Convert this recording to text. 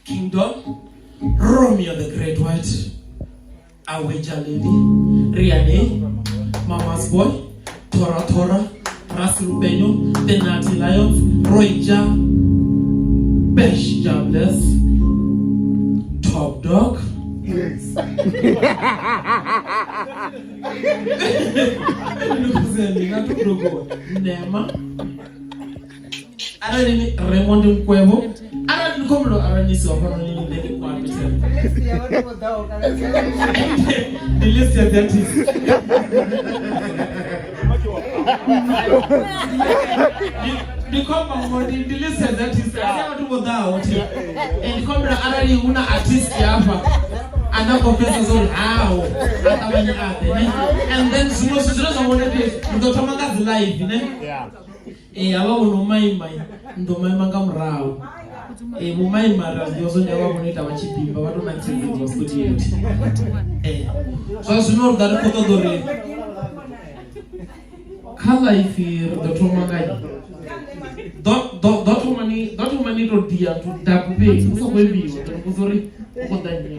Kingdom, Romeo the Great White, Aweja Lady, Riane, Mama's Boy, Tora Tora, Rasrupenyo, The Natty Lions, Roija, Besh Jabless, Top Dog. Yes. Nema arali ni Raymond Nkwebo arali ni khomelo arali ni siwa fhano ni nṋe ndi kwambi ndi list ya dzi artist. Ndi khomba ngori ndi list ya dzi artist, asi ya vhathu vho ḓaho thi. Ndi khombela arali hu na artist hafha ane a khou pfesesa uri haho a ṱavhanye a ḓe ne. And then zwiṅwe zwithu zwine zwa vhone ndi ri ḓo thoma nga dzi live ne. Ee, havha vho no maima ni ḓo maima nga murahu. Ee, vho maima ra zwi ḓivha zwo ndi havha vho no ita vha tshi bimba vha tou nakisedzeliwa studio. Ee, zwa zwino ri ḓa ri khou ṱoḓa uri kha life ri ḓo thoma nga nnyi? Ḓo ḓo ḓo thoma ni ḓo thoma ni to dia nthu daku fhedzi hu sa khou imbiwa ḓo ni vhudza uri hu khou ḓa nnyi.